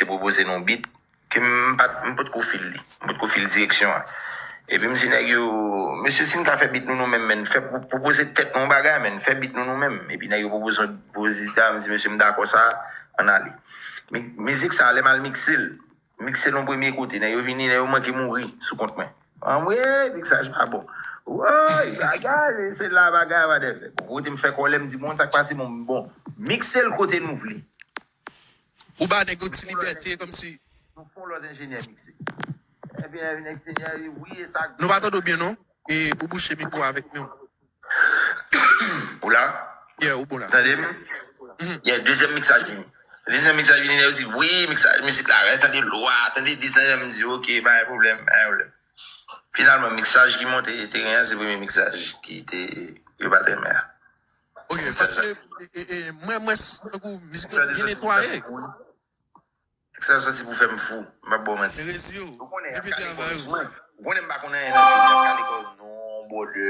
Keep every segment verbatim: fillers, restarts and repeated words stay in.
pwopoze nou bit ke m pa t, m potko fil li. M potko fil direksyon an. Epi m di nèg yo, mesye, si n ka fè bit nou nou menm, men, fè pwopoze tèt nou yon bagay, men, fè bit nou nou menm. Epi nèg yo pwopoze yon pwopoze, m di, mesye, m dakò sa, ann ale. Mizik sa, lè m al mikse l, mikse l yon premye kote, nèg yo vini, nèg yo manke mouri sou kont mwen. Anmwey, miksaj pa bon. Woy, bagay, se la bagay, whatever. Bon, kote m fè kòlè, m di, bon, sa k pase, bon, bon, mikse l kote nou vle. Ou ba nèg yo ti libète kòmsi. Nou fè yon lòt enjenyè mikse. Epi enjenyè, wi, e sa. Nou pa tande w byen non. E ou bouche mikwo avèk men w. Ou la? Yeah, ou bon la. Tande m? Yeah, dezyèm miksaj vini. Dezyèm miksaj vini, yo di, wi, miksaj, mizik la, tande lwa, tande dis, m di, ok, pa gen pwoblèm, pa gen pwoblèm. Finalman, miksaj ki monte teren an, se premye miksaj ki te, yo pa t renmen an. Ok, paske e, e, e, mwen, mwen, tankou mizik la byen netwaye. Sa soti pou fè m fou. M p ap ba w manti. Rezi yo. Ou konnen y ap kale kò mwen. Ou konnen m pa konn anyen nan djil. Y ap kale kò non, bwòdè.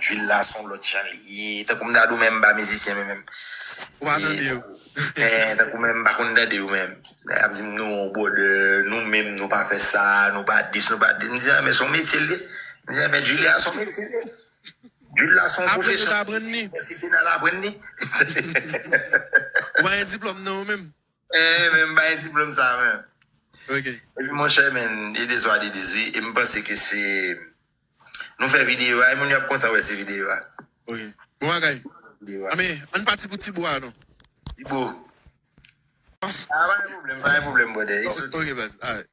Djil la se yon lòt jan li ye. Tankou m ta di w menm m pa mizisyen menm. Ou pa tande yo. Tankou menm m pa konn tande yo menm. Y ap di m non, bwòdè, nou menm nou pa fè sa, nou pa dis, nou pa dis. M di, men se yon metye l ye. M di, men djil la se yon metye l ye. Djil la se yon pwofesyon. Aprann li. Inivèsite n al aprann li. Ou pa gen diplòm nan ou menm. Eh, men m bay diplòm sa menm. Ok. Epi monchè, men, it is what it is, wi. E m panse ke se, nou fè videyo a, e moun yo ap kontan wè ti videyo a. Ok. Bon bagay. Ame, ann pati pou ti bo a non. Ti bo. Ah, pa gen pwoblèm, pa gen pwoblèm, brother. It's okay. Ok, baz. Alright.